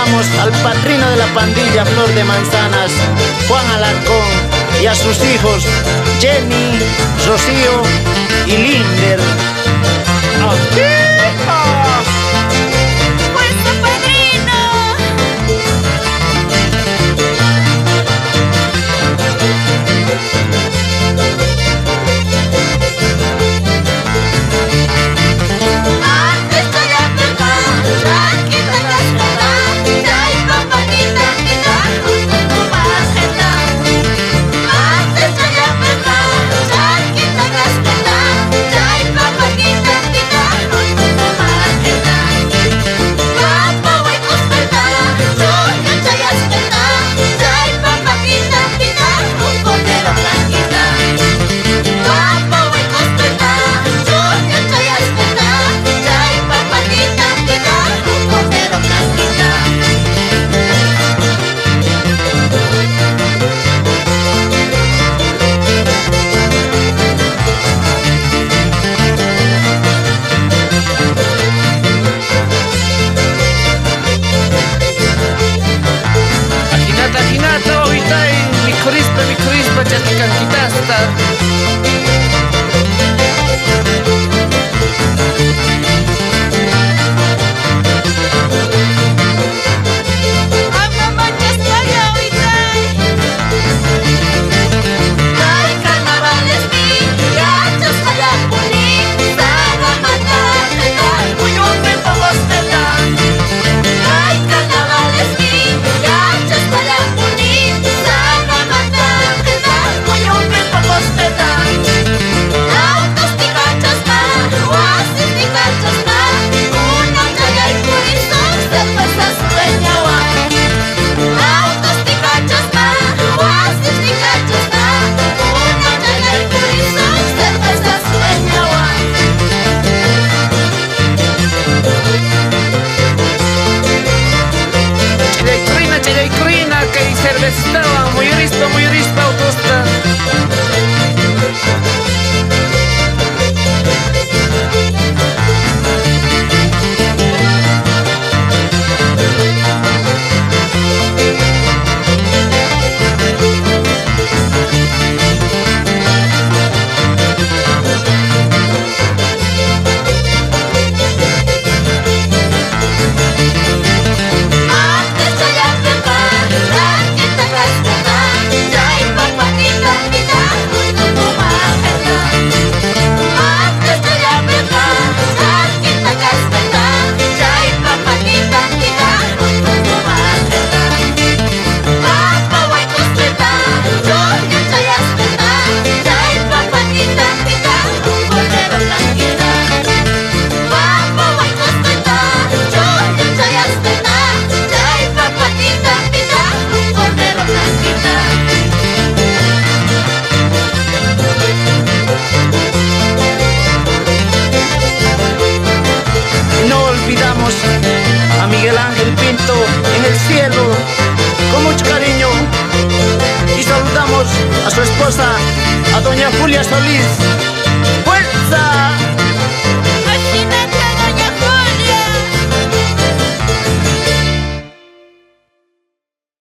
Saludamos al padrino de la pandilla Flor de Manzanas, Juan Alarcón, y a sus hijos Jenny, Rocío y Linder. ¡Fuerza, padrino! Mijurispa chaskikanchitasta. Ama manchaspalla witay. Kay carnavalespi yachasqallapuni Saramata muyunpi poqosqata. Kay carnavalespi yachasqallapuni Saramata muyunpi poqosqata. Autos tikachaspa, wasis tikachaspa, kunan chayaykurisaq cervezas dueñawan. Autos tikachaspa, wasis tikachaspa, kunan chayaykurisaq cervezas dueñawan. Ch'illaykurina, ch'illaykurina, kay cervezastawan muyurispa, muyurispa autosta. Antes chayapirqa, rakita kasqata, chay papatita pita utukumaqta. Antes chayapirqa, rakita kasqata, chay papatita pita utukumaqta. Papa waykusqita, chuño chayasqita, chay papatita pita un cordero blanquita. Papa waykusqita, chuño chayasqita, chay papatita pita un cordero blanquita. Y no olvidamos a Miguel Ángel Pinto en el cielo, con mucho cariño. Y saludamos a su esposa, a doña Julia Solís. ¡Fuerza!